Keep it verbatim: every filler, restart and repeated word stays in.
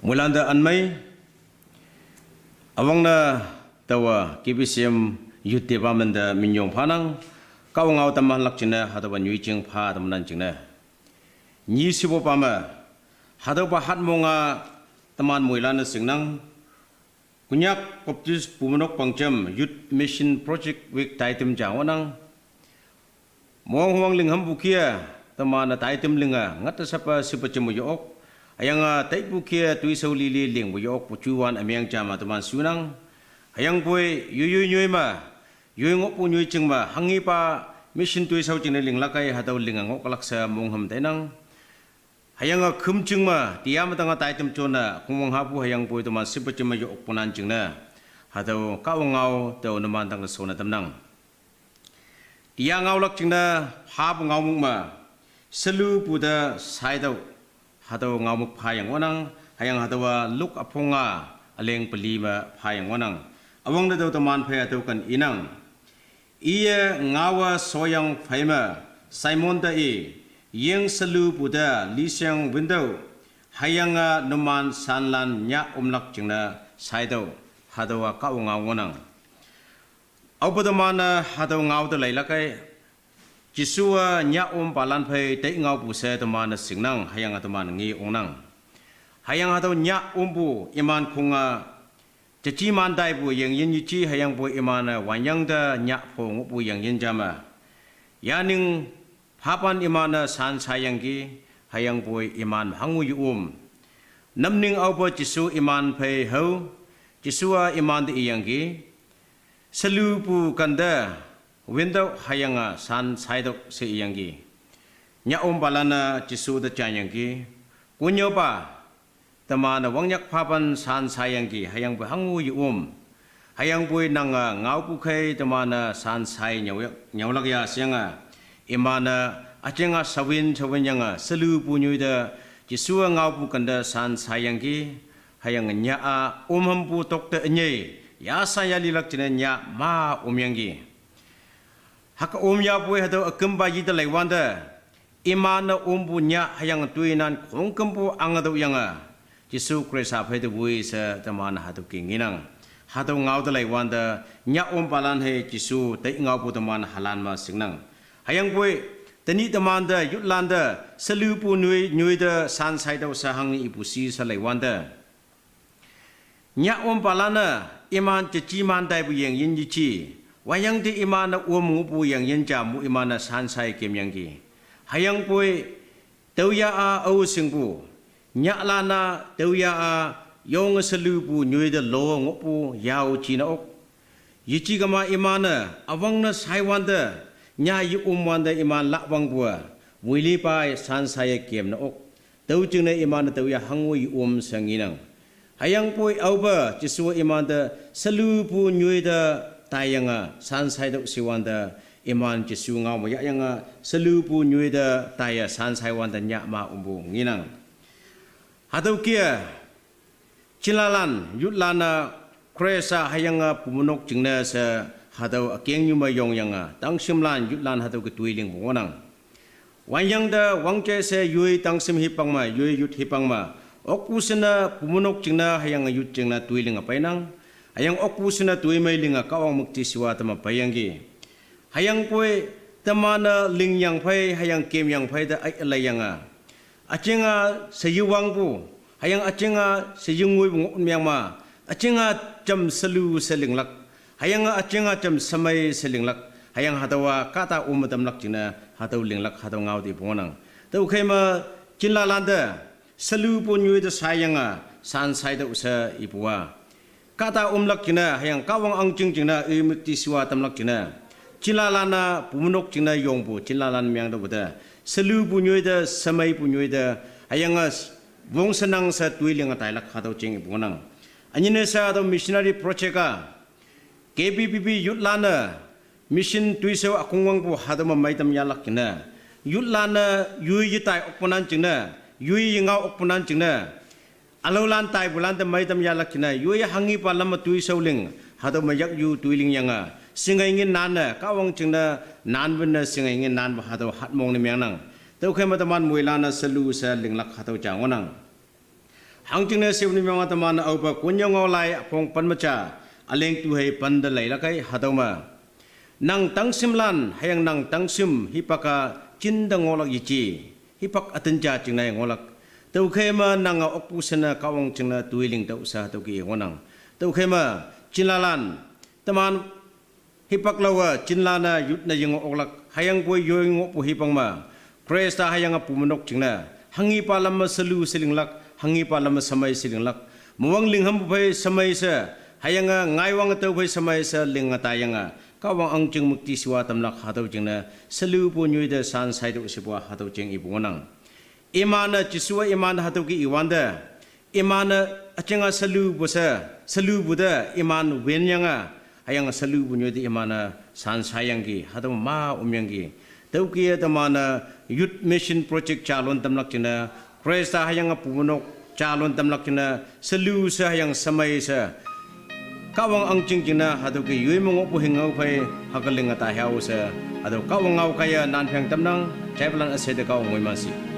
Moilan te anmei, awang ne taowa K B C M Youth Department te minyong phanang, kaongao teman lak jingne hatüowa nyoijing pha teman jingne. Nyi shipopa me, hatüopa hatmonga teman moilan-e shingnang, Konyak Baptist Bumeinok Pangjam Youth Mission Project Week taitam ja ngohnang. Mong huang ling hampu kia, teman-e taitam linge, ngatte shapa shipa jeme yok. Hüyange taipu kia toishao lili lingpu yokpu juwan ümeng ja me teman shunang. Hüyangpoi, yoi yoi nyoi me, yoi ngohpu nyoijing me, hanghipa mission toishao jingne linglak kei hatüo linge ngohlak she mongham tainang. Hüyange khümjing me, tiya me tange taitam jonne, khongwang hapu hüyangpoi teman shipa jeme yokpulan jingne. Hatüo kaongao tao numan tangte shonne tamnang. Tiya ngaolak jingne, phapu ngaomük me, shelupu te shaitüoh, hatüo ngaomük phayang ngohnang, hüyange hatüowa Luke üpong-a, üleng peli me phayang ngohnang. Üwangte tao teman phei hatüo ken inang. Iye ngaowe shoyang phei me, Simon te i, yeng shelupu te lisheng wintüoh, hüyange numan shanlan nyah omlak jingne shaitüoh, hatüowa kaongao ngohnang. Aope teman-e hatüo ngao te leilak kei, Jesuwe nyah ompalan phei tai ngaopu she teman-e shingnang, hüyange teman nge ongnang. Hüyange hatüo nyah ompu iman khong-a, jeji man taipu yengyin yeji hüyangpoi iman-e wanyang te nyah pho ngohpu yengyin ja me. Yaning phapan iman-e shan shayangki, hüyangpoi iman hango ye-om. Namning aope Jesu iman phei hao, Jesu-a iman te iyangki, shelupu kente, wintüoh hüyange shan shaitüoh she iyangki. Nyah ompalan-e Jesu te janyangki, Konyaopa, teman-e wangnyak phapan shan shayangki, hüyangpoi hango ye-om. Hüyangpoi nange ngaopu khei teman-e shan shai nyüo, nyüolak ya sheyange. Iman-e üjinga shawin shawin yange, shelupu nyoi te, Jesuwe ngaopu kente shan shayangki, hüyange nyah-a, om hampu tokte ünyei, yasha yalilak jingne nyah ma omyangki. Hüke om yapoi hatüo ükümpa yite leiwante, iman-e ompu nyah hüyange toinan khongkümpu ange tüoyange, Jesu Khrista phei te woi she teman hatüo ke ngenang. Hatüo ngao te leiwante, nyah ompalan hei Jesu tai ngaopu teman halan me shingnang. Hüyangpoi, tenyih teman te, youthlan te, shelupu nyoi, nyoi te shan shaitüoh she hang ipu shi she leiwante, nyah ompalan-e, iman jeji man taipu yengyin yeji, wanyang te iman-e om ngohpu yengyin ja mu iman-e shan shai kemyangki. Hüyangpoi, tüoya-a ao shingpu, nyahlan-a tüoya-a yonge shelupu nyoi te lo ngohpu yao jingne ok. Yeji kema iman-e, üwangne shaiwante, nyah ye-om wante iman lahwangpu-a, woilipa shan shaiye kemne ok. Tüo jingne iman-e tüoya hango ye-om she ngenang. Hüyangpoi aope Jesu iman te shelupu nyoi te taiyange shan shaitüoh shiwante, iman Jesu ngao me yahyange shelupu nyoi te taiye shan shaiwante nyah ma ompu ngenang. Hatüo ke-a, jinlalan, youthlan-a, Khrista hüyange Bumeinok jingne she, hatüo ükengnyu me yongyange, tangshimlan, youthlan hatüo ke toi lingpu ngohnang. Wanyang te wangje she yoi tangshim hipak me, yoi youth hipak me, okpu shine Bumeinok jingne hüyange youth jingne toi linge peinang. Hüyange okpu shine toi mei linge Kahwang müktishiwa teme peiyangki. Hüyangpoi teman-e lingyang phei, hüyange kemyang phei te ai laiyange, üjinga sheyewangpu, hüyange üjinga sheyengoipu ngohmeng ma, üjinga jam shelu she linglak, hüyange üjinga jam shemei she linglak, hüyange hatüowa kahta om tamlak jingne, hatüo linglak hatüo ngao te ipu ngohnang. Tüokhei me, jinlalan te, shelupu nyoi te shaiyange, shan shaitüoh she ipu-a, kahta omlak jingne, hüyange Kahwang ahngching jingne, i müktishiwa tamlak jingne, jinlalan-a Bumeinok jingne yongpu, jinlalan meng tüopu te, shelupu nyoi te, shemeipu nyoi te, hüyange, wong shenang she toi linge tailak hatüo jing ipu ngohnang. Ünyine she hatüo missionary project-a, K B B B youthlan-e, mission toishao ükongwangpu hatüo me meitam yahlak jingne, youthlan-e, yoi yetai okpunan jingne, yoi yengao okpunan jingne, ülaolan taipulan te meitam yahlak jingne, yoi hanghipa lam me toishao ling, hatüo me yakyu toi lingyange, shingei ngin nanne, Kahwang jingne, nanwünne shingei ngin nanpu hatüo hatmong ne mengnang. Tüokhei me teman moilan-e shelu she linglak hatüo ja ngohnang. Hangjingne sewni mema teman aope konyang ngao lai üpong pen me ja, üleng tu hei pen te leilak kei hatüo me. Nang tangshimlan, hüyange nang tangshim hipak-a jinte ngohlak yeje. Hipak ütin ja jingne ngohlak. Tüokhei me nange okpu shine Kahwang jingne toi ling tüoh she hatüo ke ngohnang. Tüokhei me, jinlalan, teman hipak laowe, jinlanne, youth ne yeng oklak, hüyangpoi yoi ngohpu hipak me, Khrista hüyange pumeinok jingne, hanghipa lam me shelu she linglak, hanghipa lam me shemei she linglak, mowang linghampu phei shemei she, hüyange ngaiwang tüo phei shemei she linge taiyange, Kahwang ahngching müktishiwa tamlak hatüo jingne, shelupu nyoi te shan shaitüoh shepu-a hatüo jing ipu ngohnang. Iman-e Jesu-a iman hatüo ke iwante, iman-e üjinge shelupu she, shelupu te iman winyange, hüyange shelupu nyoi te iman-e shan shayangki, hatüo ma omyangki. Tüoke teman-e Youth Mission Project jalon tamlak jingne, Khrista hüyange pumeinok jalon tamlak jingne, shelu she hüyange shemei she, Kahwang ahngching jingne hatüo ke yoi me ngohpu hing ngao phei, hüke linge taihao she, hatüo Kahwang ngao kaiye nan pheng tamnang, jaipalan üshei te Kahwang moiman shi.